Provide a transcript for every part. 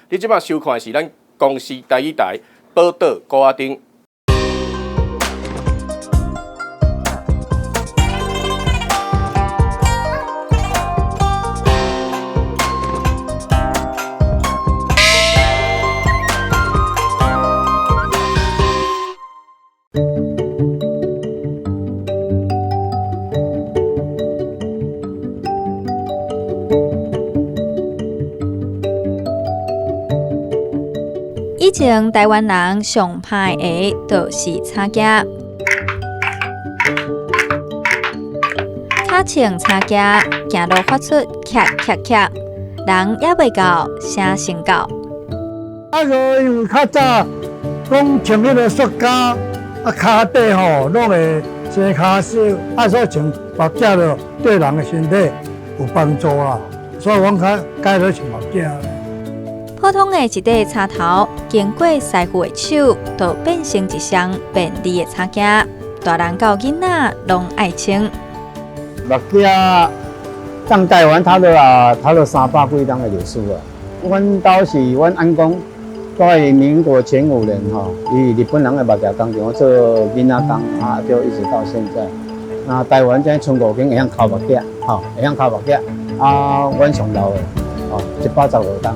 你這擺收看的是咱公視台語台寶島鼓仔頂。以前台灣人上歹的，就是柴行。跤穿柴行，行路發出咔咔咔，人猶未到，聲先到。啊，因為較早講穿彼个塑膠，啊，跤底吼攏會生跤屑，啊，所以穿目鏡就對人的身體有幫助啦。所以阮較改做穿目鏡。普通的一塊柴頭，經過師傅的手，就變成一雙便利的柴行。大人到囡仔攏愛穿。目鏡當台灣差不多啊，差不多三百幾冬的歷史啊。阮兜是阮翁公，在民國前5年吼，伊日本人的目鏡工廠做囡仔工啊，就一直到現在。那台灣這賰五間會曉敲目鏡，吼，會曉敲目鏡。啊，阮上老的，吼，115冬。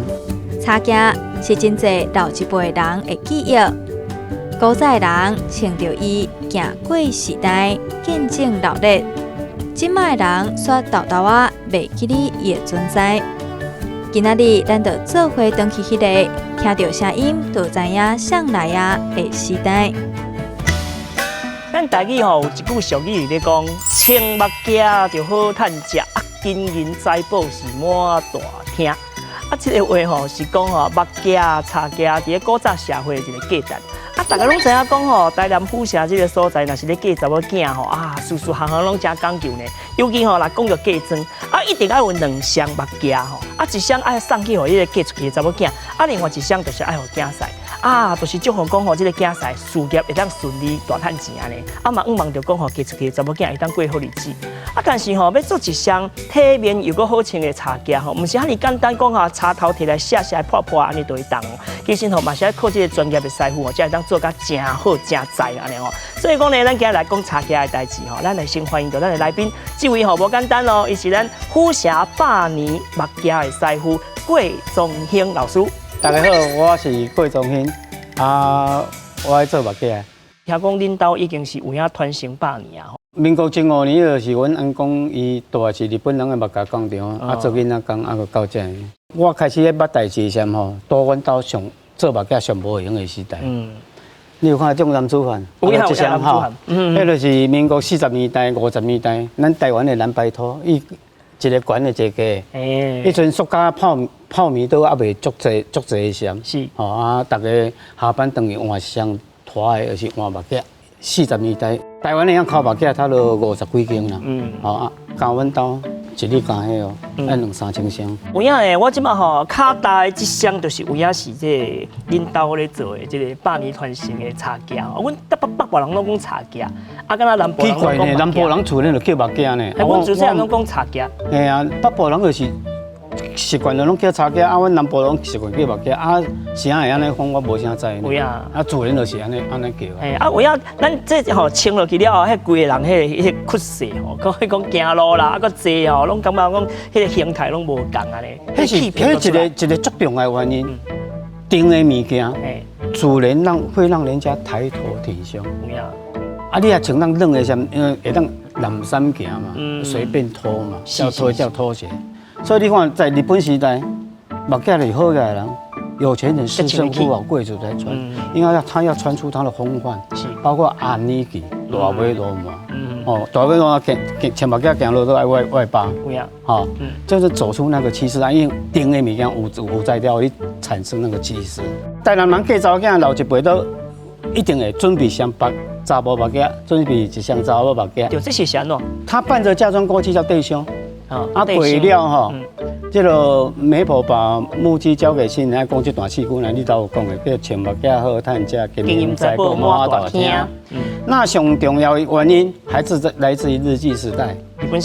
柴行是真濟老一輩人的記憶，古早的人穿著伊行過時代，見證熱鬧。這擺的人煞沓沓仔袂記得伊的存在。今仔日咱就做伙轉去彼个聽著聲音就知影誰來啊的時代。咱台語吼有一句俗語咧講：穿目鏡就好趁食，啊，金銀財寶是滿大廳。啊，這个話吼是講吼目鏡、柴行佇咧古早社會的一個價值。啊，大家攏知影講吼，台南府城這个所在，若是咧嫁查某囝吼，啊，事事項項攏誠講究呢。尤其吼，若講著嫁妝，啊，一定愛有兩雙目鏡吼，啊，一雙愛送去予彼个嫁出去的查某囝，啊，另外一雙就是愛予囝婿。啊，就是祝福講吼，這个囝婿事業會當順利大趁錢按呢。啊，嘛向望著講吼，嫁出去的查某囝會當過好日子。啊，但是吼，欲做一雙體面又閣好穿的柴行吼，毋是遐爾簡單講吼，柴頭提來卸卸破破按呢就會當。其實吼，嘛是愛靠這个專業的師傅吼，才會當做甲誠好誠在按呢吼。所以講呢，咱今日來講柴行的代誌吼，咱來先歡迎著咱的來賓，這位吼無簡單哦，伊是咱府城百年目鏡的師傅郭宗興老師。大家好，我是郭宗興，啊，我愛做目鏡。聽講恁兜已經是有影傳承百年啊。民國前五年就是阮翁公伊蹛是日本人的目鏡工廠，啊做囡仔工啊，閣到這。我開始咧捌代誌時吼，拄阮兜上做目鏡上無閒的時代。你有看這種男子漢？有這雙吼，彼就是民國40年代、50年代，咱台灣的藍白拖，伊一个懸的，一個低。彼陣塑膠泡泡棉都猶未足濟足濟的時陣。吼啊，逐家下班轉去換一雙拖鞋，抑是換目鏡。40年代，台灣會曉敲目鏡，差不多50幾間啦。吼啊，加阮兜一日加彼哦，愛兩三千雙。有影的，我這擺吼跤踏的這雙就是有影是這个恁兜咧做的這个百年傳承的柴行。阮北北部人攏講柴行，啊，敢若南部人奇怪呢，南部人厝咧就叫目鏡呢。阮自細漢攏講柴行。嘿啊，北部人就是習慣就攏叫柴行，啊，阮南部人習慣叫目鏡，啊，啥會按呢講，我無啥知。有影。啊，自然就是按呢按呢叫。嘿，啊，有影，咱這吼穿落去了後，彼規個人彼個彼個氣勢吼，講彼講行路啦，啊，閣坐吼，攏感覺講彼個形態攏無仝按呢。彼是彼一个一个足重要的原因，長的物件，自然讓會讓人家抬頭挺胸。有影。啊，你若穿咱軟的衫，因為會當濫衫行嘛，隨便脫嘛，叫脫叫拖鞋。所以你看，在日本時代，目鏡是好的人，有錢人、士紳、富豪、貴族在穿，因為他要穿出他的風範，包括阿尼基、大尾鱸鰻，哦，大尾鱸鰻行行穿目鏡行路都愛外外八，吼，就是走出那個氣勢啊！因為長的物件有才調，會產生那個氣勢。台南人嫁查某囝，老一輩都一定會準備雙白查某目鏡，準備一雙查某目鏡。對，這是啥喏？他伴著嫁妝過去叫對胸。啊，過了吼，這个媒婆把木屐交給新人，講這段四句呢，你都有講的，叫穿目鏡好趁食，金銀財寶滿大廳。那上重要的原因還是在來自於日據時代，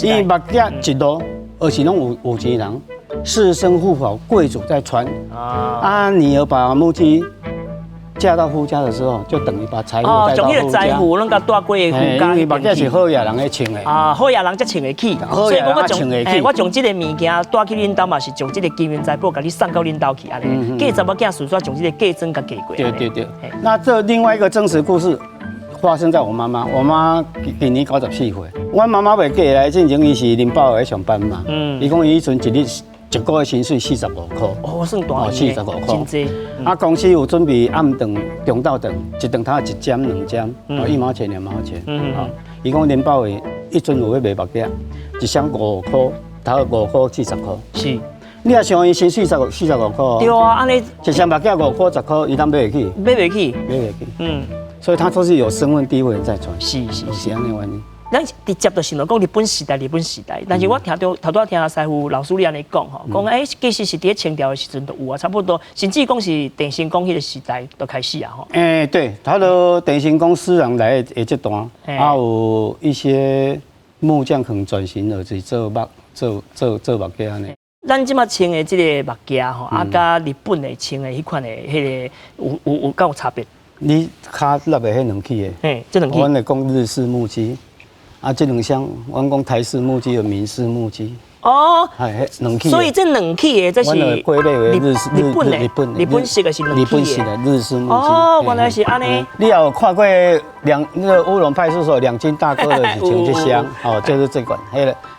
因為目鏡一路，而是攏有有錢人，士绅富豪貴族在穿。啊，女兒把木屐嫁到夫家的時候，就等於把財富帶到夫家。將彼個財富攏共帶過夫家。因為目鏡是好野人咧穿的。啊，好野人才穿會起。所以講我將我將這個物件帶去恁兜嘛，是將這個金銀財寶共你送到恁兜去按呢。嫁查某囝順煞將這個嫁妝共嫁過。對對對。那這另外一個真實故事發生在我媽媽，我媽今年94歲。我媽媽未嫁來進前，伊是林寶在上班嘛。伊講伊彼陣一日一個月薪水四十五塊。哦，算大。四十五塊。真濟。啊，公司有準備暗頓、中晝頓，一頓頭一針兩針，一毛錢兩毛錢。伊講林寶惠彼陣有咧賣目鏡，一雙五塊，頭5塊40塊。你若想伊薪水45塊。對啊，按呢。一雙目鏡5塊10塊，伊當買會起？買袂起。買袂起。所以他都是有身份地位在穿。是按呢原因。咱直接就想著講日本時代，日本時代。但是我聽著頭拄仔聽師傅老師你按呢講吼，講欸，其實是佇咧清朝的時陣就有啊，差不多，甚至講是鄭成功彼個時代就開始啊吼。欸，對，他都鄭成功私人來的這段，啊有一些木匠可能轉型了，是做木做做做目鏡按呢。咱這馬穿的這個目鏡吼，啊，佮日本的穿的彼款的彼個有敢有差別？你跤落的彼兩起的，嘿，這兩起。阮會講日式木屐。啊，這兩雙，阮講台式木屐和闽式木屐。哦，係，兩起。所以這兩起的，這是歸類為日式日本的，日本日本式的是兩起的。日本式的日式木屐。哦，原來是按呢。你有看過兩那個烏龍派出所兩金大哥的是穿這雙，哦，就是這款，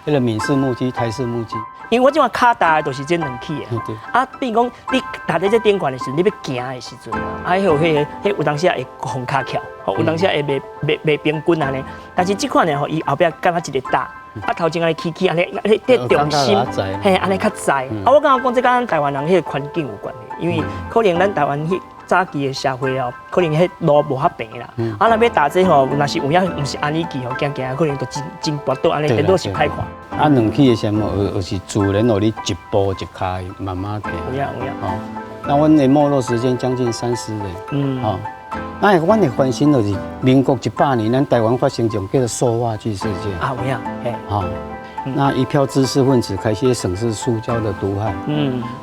彼個閩式木屐、台式木屐。因為我這馬跤踏的就是這兩起的。啊，變講你踏佇這頂懸的時陣，你欲行的時陣啊，啊，彼個彼有當時會予跤翹，有當時會袂平均按呢。但是這款的吼，伊後壁敢若一個搭，啊頭前按呢起起按呢，彼重心，嘿，按呢較載。啊，我感覺講這佮咱台灣人彼個環境有關係，因為可能咱台灣彼早期的社會哦，可能彼路無遐平啦。啊，若欲踏這吼，若是有影毋是按呢去吼，行行可能就真真跋倒按呢，顛倒是歹看。啊，兩起的啥物，就是自然予你一步一跤慢慢行。有影有影。哦，那阮的沒落時間將近30年。哦，那阮的關心就是民國100年，咱台灣發生一種叫做塑化劑事件。啊，有影，嘿。好，那一票知識分子開始審視塑膠的毒害。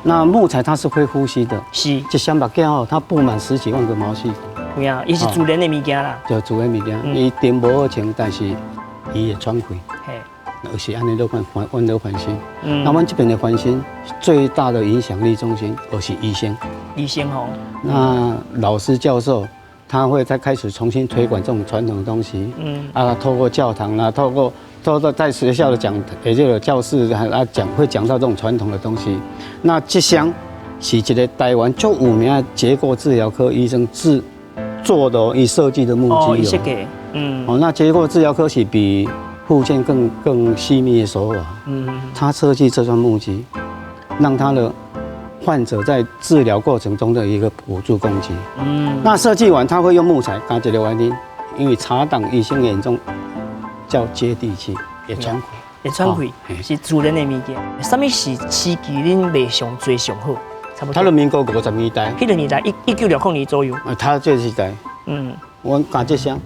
那木材它是會呼吸的。這雙目鏡哦，它布滿十幾萬個毛細孔。有影，伊是自然的物件啦。就自然物件，伊頂無好穿，但是伊會喘氣。就是按呢，都翻阮都翻新。那阮這邊的翻新最大的影響力中心，就是醫生。醫生吼。那老師教授，他會再開始重新推廣這種傳統的東西。啊，透過教堂啊，透過在學校的講，也就是教室啊講，會講到這種傳統的東西。那這雙是一個台灣最有名的結構治療科醫生制做的，伊設計的木屐。哦，設計。哦，那結構治療科是比復健更細密的手法，他設計這雙木屐，讓他的患者在治療過程中的一個輔助工具。那設計完他會用木材，加一個原因，因為查黨醫生眼中叫接地氣，會喘氣，會喘氣，是自然的物件。啥物是時期恁賣上濟上好？差不多。他的民國50年代。彼個年代1960年左右。他這時代。阮加這雙。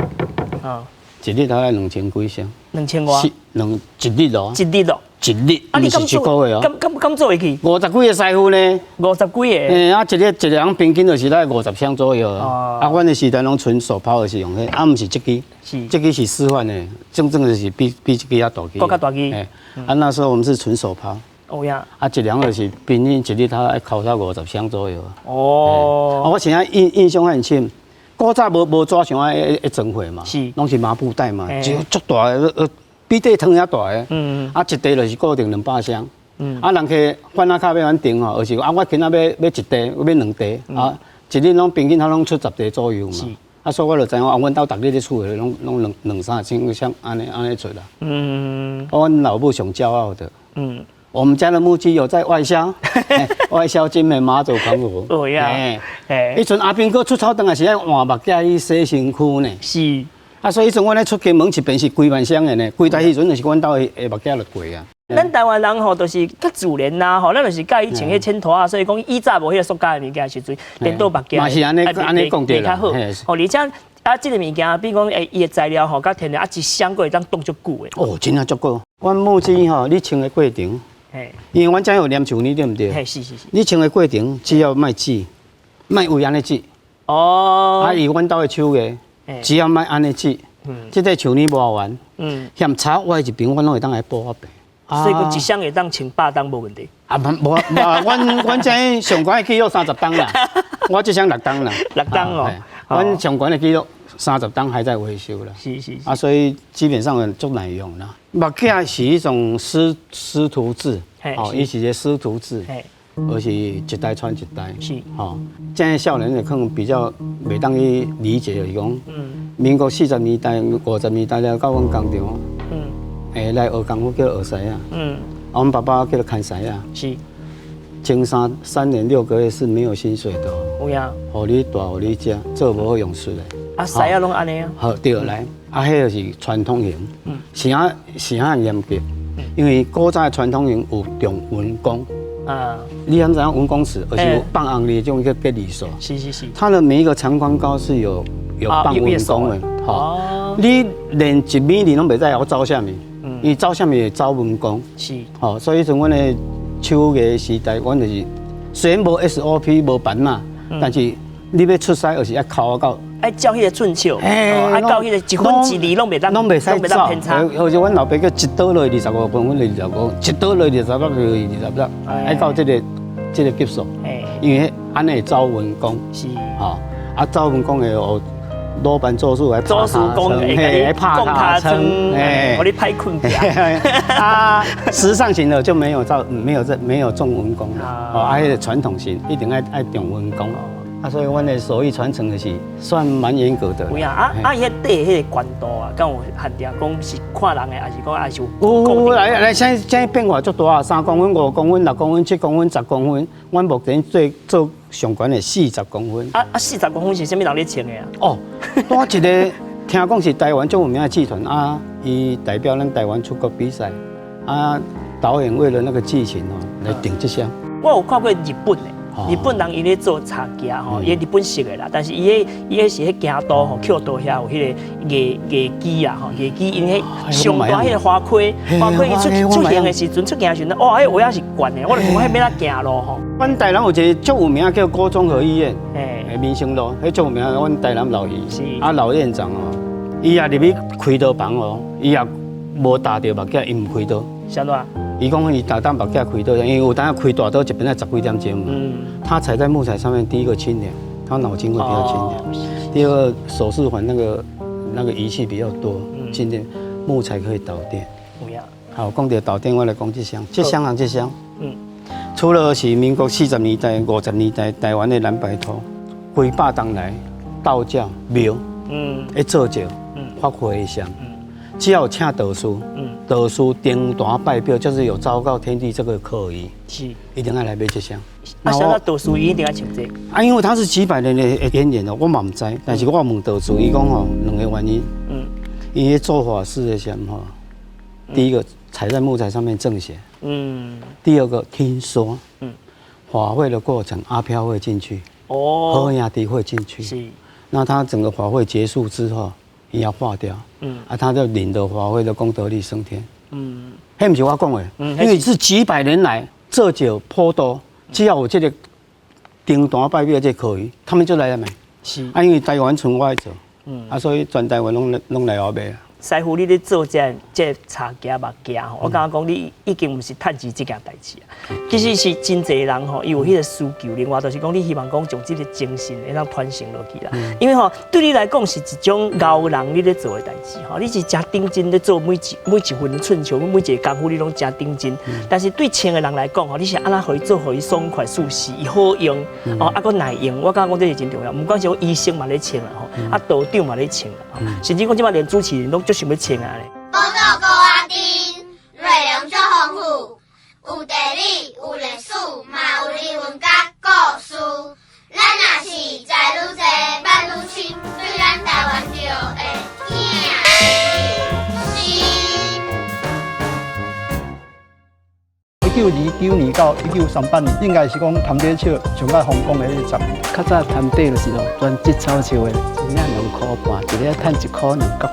一日大概兩千幾雙。兩千外。兩一日哦。一日哦。一日，毋是一個月哦。敢做會去？50幾個師傅呢？五十幾個。欸，啊，一日一個人平均就是大概50箱左右。啊，阮的時代攏純手拋的是用彼，啊，毋是這支。這支是示範的，真正的是比這支較大支。閣較大支。欸，啊，那時候我們是純手拋。有影。啊，一人就是平均一日他愛敲到50箱左右。哦。啊，我現在印象很深，古早無紙箱仔會裝貨嘛，攏是麻布袋嘛，就足大个，比塊糖遐大个。啊，一袋就是固定200箱。啊，人客番仔卡欲按訂吼，就是啊，我今仔欲買一袋，我欲兩袋，啊，一日攏平均他攏出10袋左右嘛。啊，所以我就知影，啊，阮兜逐日咧厝內攏攏兩兩三千箱按呢按呢出啦。我阮老母上驕傲的。我們家的木屐有在外銷，外銷金門馬祖澎湖。哦呀。欸，彼陣阿兵哥出操轉來是愛換目鏡去洗身軀呢。啊，所以彼陣阮咧出金門一邊是幾萬箱的呢，規台彼陣就是阮兜的目鏡就過啊。咱台灣人吼，就是較自然啦，吼，咱就是佮意穿彼淺拖仔，所以講以早無彼個塑膠的物件時陣，顛倒目鏡。嘛是按呢按呢講對啦。較好。吼，而且啊，這個物件，比如講，欸，伊的材料吼，佮天然啊，一雙閣會當擋足久的。哦，真正足久。阮木屐吼，你穿的過程。因為阮遮有黏樹呢，對毋對？嘿，是是是。你穿的過程只要莫指，莫為按呢指。啊，以阮兜的手藝，只要莫按呢指。這塊樹呢磨完，嫌差歪一邊，阮攏會當來補仔平。所以講一箱會當穿百冬無問題。啊，無無，阮這上懸的紀錄30冬啦，我這箱6冬啦。 6冬哦。阮上懸的紀錄30冬還在維修啦。是是。啊，所以基本上足耐用啦。目鏡是一種師徒制，哦，伊是一個師徒制，而是一代傳一代。吼，這的少年的可能比較袂當去理解，就是講，民國40年代、50年代了，到阮工廠，來學功夫叫學師仔，啊，阮爸爸叫做牽師仔。前3年6個月是沒有薪水的。有影。予你大，予你食，做無好用出來。啊，師仔攏按呢啊。好，對來，啊，彼個是傳統型，是啥是啥嚴格？因為古早的傳統型有重文功。你敢知影文公祠，而是有放紅的這種叫結義數。是是是。它的每一個長寬高是有放文功的。你連一米你攏袂使曉走啥物，伊走啥物會走文功。吼，所以從阮的手藝時代，阮就是雖然無 SOP 無板嘛，但是你欲出師，就是愛摳到。愛照彼個寸尺，愛到彼個一分一厘攏袂當，攏袂使走。好似阮老爸叫一刀落25公分，就25，一刀落26就26，愛到這個級數。因為按呢會走文功。吼，啊走文功會予老闆做事來做事講會拍尻瘡，予你歹睏啊，時尚型的就沒有照，沒有這沒有重文功了。哦，啊，彼個傳統型一定愛愛重文功。啊，所以阮的手藝傳承的是算蠻嚴格的。有影啊啊！伊彼底彼個懸度啊，敢有限定講是看人的，還是講還是有？有來來，現在變化足大啊！3公分、5公分、6公分、7公分、10公分。阮目前最做上懸的40公分。啊啊！40公分是啥物人咧穿的啊？哦，拄一个聽講是台灣最有名的劇團啊，伊代表咱台灣出國比賽啊，導演為了那個劇情哦，來訂這箱。我有看過日本的。日本人伊咧做柴屐吼，伊日本式的啦，但是伊彼伊彼是彼行道吼，扣刀遐有彼个藝妓啊吼，藝妓𪜶彼上大彼个花盔，花盔伊出出行的時陣，出行的時陣，哇，彼鞋仔是懸的，我就想講彼欲按怎行路吼。阮台南有一个足有名叫郭綜合醫院，民生路，彼足有名，阮台南老醫，啊老院長哦，伊也入去開刀房哦，伊也無踏著目鏡，伊毋開刀。啥怎？伊講伊逐當目鏡開刀，因為有當開大刀一邊愛十幾點鐘嘛。他踩在木材上面，第一個清涼，他腦筋會比較清涼。第二個手術房那個儀器比較多，今天木材可以導電。好，講到導電，我來講這箱，這箱啊，這箱。除了是民國40年代、50年代台灣的藍白拖，幾百冬來道教廟，咧做醮，發回香。只要有請道士，道士登壇拜表，就是有昭告天地這個可以，一定愛來買這箱。啊，啥物道士伊一定愛穿這個？啊，因為他是幾百年的淵源哦，我嘛毋知，但是我問道士，伊講吼兩個原因，因為做法事的時吼，第一個踩在木材上面正邪，第二個聽說，法會的過程阿飄會進去，好兄弟會進去，那他整個法會結束之後。伊要化掉，啊，他就領著法會的功德力升天，彼毋是我講的，因為是幾百年來做醮普渡，只要有這個登壇拜廟這個可以，他們就來買，啊，因為台灣賰我愛做，啊，所以全台灣攏來我買。師傅，你咧做這這柴屐目鏡吼，我感覺講你已經毋是趁錢這件代誌啊。其實是真濟人吼，伊有彼個需求，另外就是講你希望講將這個精神會當傳承落去啦。因為吼，對你來講是一種熬人你咧做的代誌吼，你是誠認真咧做每一份寸尺，每一個功夫你攏誠認真。但是對穿的人來講吼，你是按怎予伊做，予伊爽快舒適，伊好用哦，啊閣耐用。我感覺講這是真重要。毋管是講醫生嘛咧穿啦吼，啊道長嘛咧穿啦，甚至講這擺連主持人攏足想欲穿啊咧。寶島高仔頂，內容足豐富，有地理，有歷史，嘛有人文佮故事。咱若是知愈濟，捌愈深，對咱台灣就會疼心。1929年到1938年，應該是講潭底笑上較風光的彼10年。較早潭底就是攏專織草笑的，一領2箍半，一日趁1箍2角半。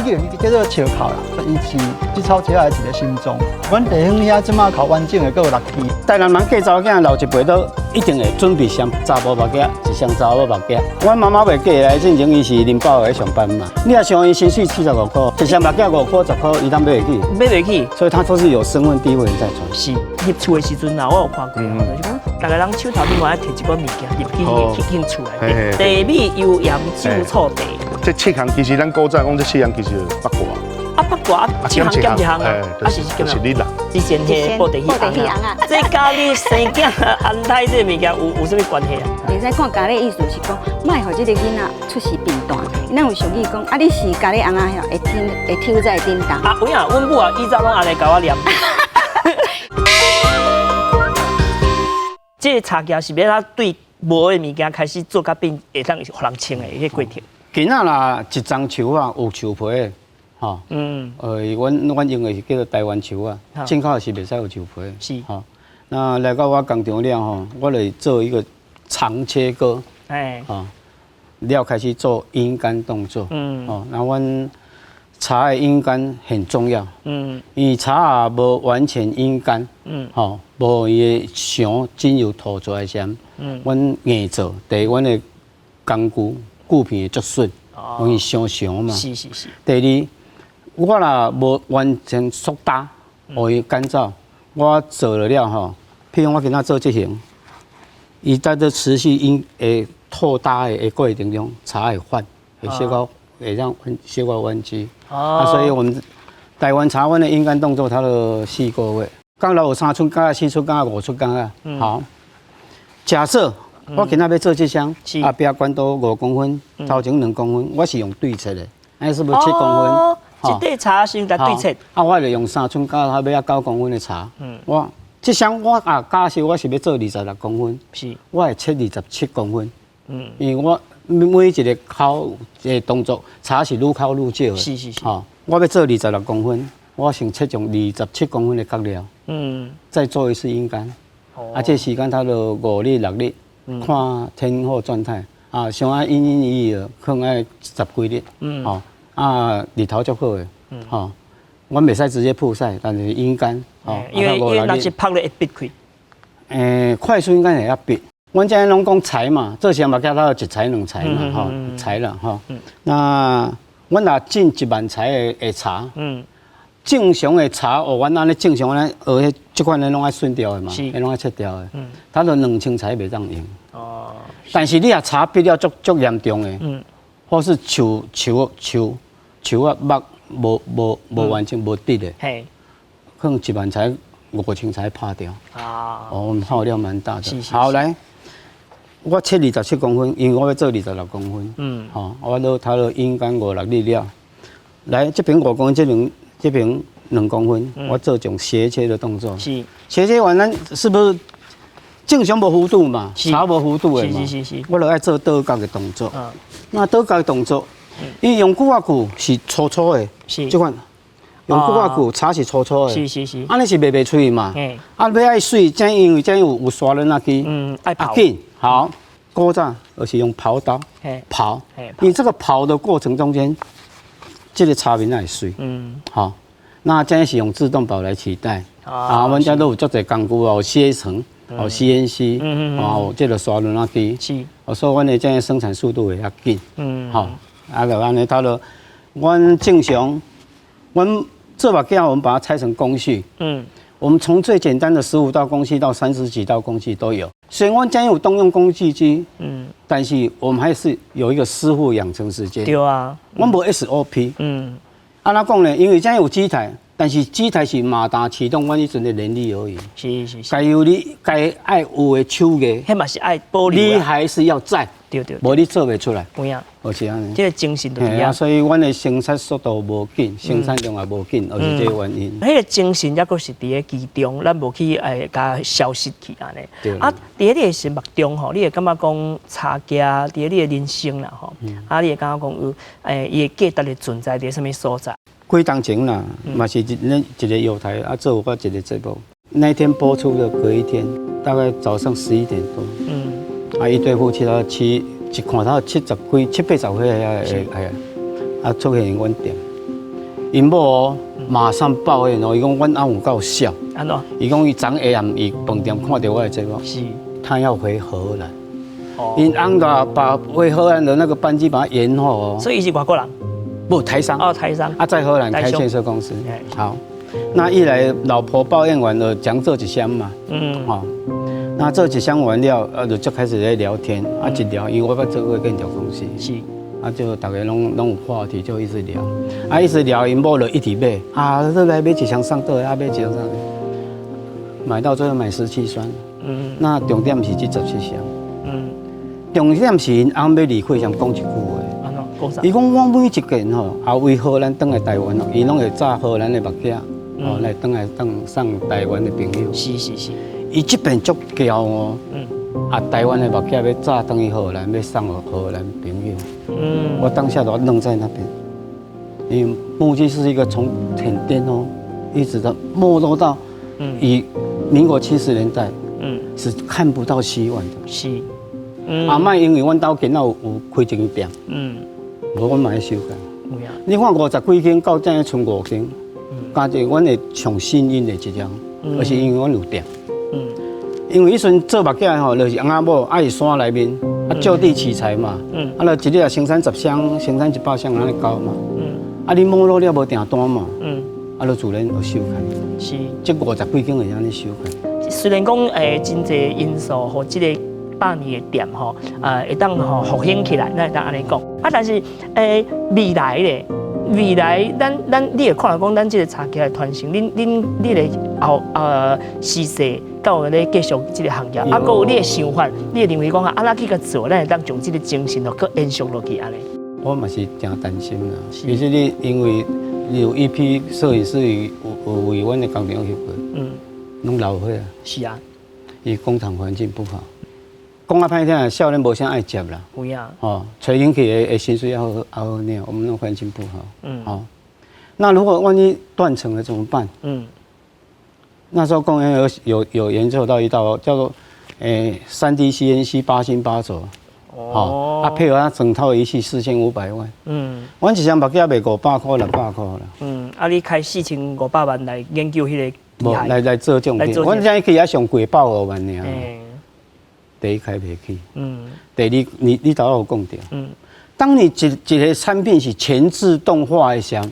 这个叫做笑口啦，伊是這草鞋的一个心臟。阮地方遐這馬較完整的閣有六支。台南人嫁查某囝老一輩都一定會準備雙查埔目鏡，一雙查某目鏡。阮媽媽袂嫁來進前，伊是林寶在上班嘛。你若想伊薪水75塊，一雙目鏡5塊10塊，伊通買會起？買袂起。所以他都是有身份地位在穿。是入厝的時陣啊，我有看過，就是講，逐个人手頭頂愛提一寡物件入去去間厝內底，茶米油鹽酒醋茶。這七項其實咱古早講這七項其實八卦。啊，八卦啊，七項減一項啊，啊是是你啦。之前彼個布袋戲尪仔，這佮你生囝安胎這个物件有啥物關係啊？會使看家咧意思是講，莫予這个囡仔出世貧惰。咱有俗語講，啊，你是家咧尪仔會天會抽在頂當。啊，有影，阮母啊，以前攏按呢共我念。這个柴屐是欲按怎對無的物件開始做甲變會當予人穿的彼个過程。囡仔啦，一欉樹仔有樹皮的，吼，阮用的是叫做台灣樹仔，進口的是袂使有樹皮的。吼，那來到我工廠了吼，我來做一個長切割，吼，了開始做陰乾動作，吼，那阮茶的陰乾很重要，因為茶也無完全陰乾，吼，無伊的香精油吐出來時，阮硬做，第一，阮的工具固片會足順，容易傷長嘛。第二，我若無完全縮焦，予伊乾燥，我做了吼，譬如我今仔做這型，伊在這持續陰會透焦的過程中，茶會反，會小可會讓小可彎曲。啊，所以我們台灣茶，阮的陰乾動作，它的4個月，剛來有3寸鋼、4寸鋼、5寸鋼啊。好，假設我今仔欲做這雙，後壁懸度5公分，頭前2公分，我是用對切的，哎，是不是7公分？這塊柴是用來對切。啊，我就用3寸加到尾仔9公分的柴。我這雙我啊，假設我是欲做26公分，我會切27公分。因為我每一個口的動作，柴是愈摳愈少的。吼，我欲做26公分，我先切上27公分的角料。再做一次陰乾。啊，這時間差不多5日6日，看天候狀態。啊，像愛陰陰雨雨的，可能愛十幾日。吼，啊，日頭足好的。吼，阮袂使直接曝曬，但是陰乾。吼，因為若是曝咧會篕開。快速陰乾會較篕。阮這攏講柴嘛，做啥嘛叫它一柴兩柴嘛，吼，柴啦，吼。那阮若進1萬柴的柴，正常的柴哦，阮按呢正常按呢學彼這款的攏愛順掉的嘛，彼攏愛切掉的。它就2000柴袂當用。但是你若柴篕了足足嚴重的，或是樹仔木無完全無直的，可能1萬柴5000柴拍掉。哦，我們耗量蠻大的。好，來。我切27公分，因為我欲做26公分。吼，我落它落陰乾5、6日了。來，這邊5公分，這邊2公分，我做種斜切的動作。斜切完，咱是不是正常無弧度嘛？柴無弧度的嘛。我就愛做倒角的動作。那倒角的動作，因為用久仔久是粗粗的。這款用久仔久，柴是粗粗的。按呢是袂脆嘛。啊，欲愛媠，這因為這有沙輪仔機。愛刨。緊。好，古早而是用刨刀刨，你這個刨的過程中間，這個柴面會媠。好，那這是用自動寶來取代。啊，阮遮都有足濟工具哦，有切層，有 CNC，哦，這個沙輪仔機。所以阮的這個生產速度會較緊。好，啊，就按呢，他就，阮正常，阮做目鏡，我們把它拆成工序。我們從最簡單的15道工序到30幾道工序都有。雖然阮遮有動用工具機，但是我們還是有一個師傅養成時間。對啊，阮無 SOP。按怎講呢？因為遮有機台，但是機台是馬達啟動，阮彼陣的人力而已。該有你該愛有的手藝，彼嘛是愛保留。你還是要在。對對。無你做袂出來。有影。就是按呢。這個精神就是啊。所以阮的生產速度無緊，生產量也無緊，就是這個原因。彼個精神猶閣是佇咧其中，咱無去共消失去按呢。啊，佇咧你的心目中吼，你會感覺講柴屐佇咧你的人生啦吼，啊，你會感覺講有伊的價值的存在佇啥物所在？幾當前啦，嘛是一一個藥台啊，做過一個節目。那天播出的隔一天，大概早上11點多，啊，一對夫妻他七一看到七十幾、七八十歲遐個，啊，出現阮店， 𪜶某哦，馬上報應哦，伊講阮翁有夠痟。按怎？伊講伊昨下暗伊飯店看著我的節目，他要回荷蘭。𪜶翁就把回荷蘭的那個班機把它延後哦。所以伊是外國人？無，台商。哦，台商。啊，在荷蘭開建設公司。好，那一來老婆抱怨完了，講這幾箱嘛。哦，那這幾箱完了，就開始在聊天，啊，一聊，因為我捌做過建築公司。啊，就大家攏攏有話題，就一直聊，啊，一直聊，𪜶某就一直買，啊，這來買一箱送倒來，啊，買一箱送，買到最後買17箱。那重點是這17箱。重點是𪜶翁欲離開前講一句話。按怎講啥？伊講我每一件吼，啊為荷蘭轉來台灣哦，伊攏會紮荷蘭的目鏡，哦來轉來轉送台灣的朋友。伊這邊足驕哦。啊，台灣的目鏡欲紮轉去荷蘭，欲送予荷蘭朋友。我當下都愣在那邊，因為木屐是一個從很巔峰，一直到沒落到，以民國70年代，是看不到希望的。啊莫因為阮兜囡仔有開一間店，無阮嘛愛修改。你看50幾間到這賰5間，加一阮會上幸運的一張，而是因為阮有店。因為彼陣做目鏡吼，就是翁仔某愛山內面，啊就地取材嘛，啊就一日生產10箱，生產100箱按呢交嘛，啊你沒落了無訂單嘛，啊就自然會收開。這50幾間會按呢收開。雖然講真濟因素，予這个百年的店吼，會當吼復興起來，咱會當按呢講。啊，但是未來咧，未來咱咱你會看著講，咱這个柴屐的傳承，恁恁你的後時勢，敢有咧繼續這个行業，啊，閣有你的想法，你會認為講啊，按怎去共做，咱會當將這个精神哦，閣延續落去按呢？我嘛是誠擔心啦。其實你因為有一批攝影師有為阮的工廠翕過，攏老歲啊。伊工廠環境不好，講較歹聽，少年無啥愛接啦。有影。哦，揣進去的薪水猶好猶好爾，我們那環境不好。哦，那如果萬一斷層了怎麼辦？那時候工研院有研究到一道叫做3D CNC 8芯8軸。哦。啊，配合它整套儀器4500萬。阮一箱目鏡賣500塊600塊啦。啊，你開4500萬來研究彼个？無來來做這種品，阮這去也上貴150萬爾。第一開袂起。第二，你頭有講著。當你一一個產品是全自動化的時候，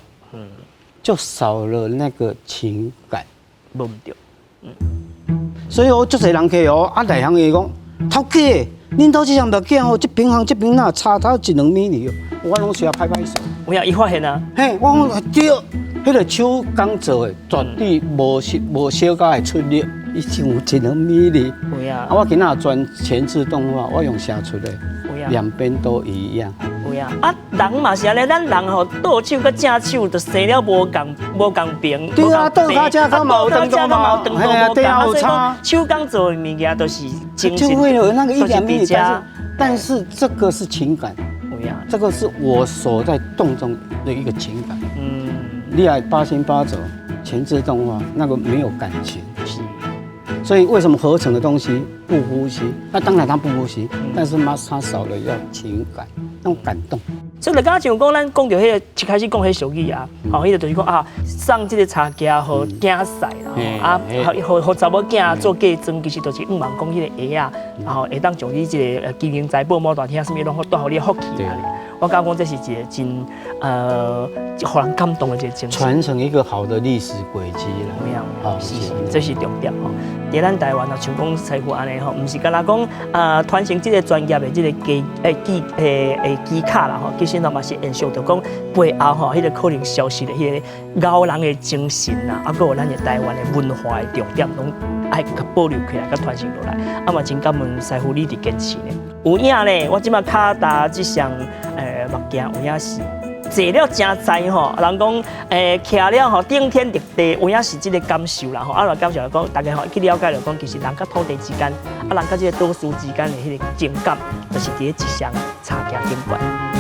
就少了那個情感。無毋對。所以我足濟人客哦，啊內行伊講，頭家，恁兜這雙目鏡哦，這邊行這邊若差頭一兩米爾，我攏是要拍拍手。有影伊發現啊。嘿，我講對，彼个手工做的，絕對無無小可會出力，伊只有一兩米爾。有影。啊，我今仔全全自動化，我用寫出來，兩邊都一樣。有影。啊，人嘛是按呢，咱人吼倒手佮正手，就生了無仝無仝平。對啊，倒跤正跤嘛有長度嘛，長度無仝啊，所以講手工做的物件都是精神。就會有那個一兩米，但是這個是情感，這個是我手在動中的一個情感。你愛8芯8軸全自動化，那個沒有感情。所以為什麼合成的東西不呼吸？那當然它不呼吸，但是嘛，它少了要情感，那種感動。所以就敢若像講，咱講著彼个一開始講彼俗語啊，吼，彼个就是講啊，送這个柴屐予囝婿啦，啊，予予查某囝做嫁妝，其實就是向望講彼个鞋仔，然後會當將你這个金銀財寶、摩大廳啥物攏帶予你福氣啊。我感覺講這是一個真予人感動的一個精神。傳承一個好的歷史軌跡啦。有影，是是，這是重點吼。佇咱台灣啊，像講師傅按呢吼，毋是干焦講啊傳承這個專業的這個技技技巧啦吼，其實嘛是延續著講背後吼，彼个可能消失的彼个熬人的精神啦，啊，閣有咱的台灣的文化的重點，攏愛共保留起來，共傳承落來。啊嘛真感恩師傅你佇堅持呢。有影咧，我這擺跤踏這雙目鏡有影是坐了誠知吼，人講徛了吼頂天立地，有影是這个感受啦吼。啊，感受來講，大家吼去了解著講，其實人佮土地之間，啊人佮這个導師之間的彼个情感，就是佇咧一雙柴屐頂懸。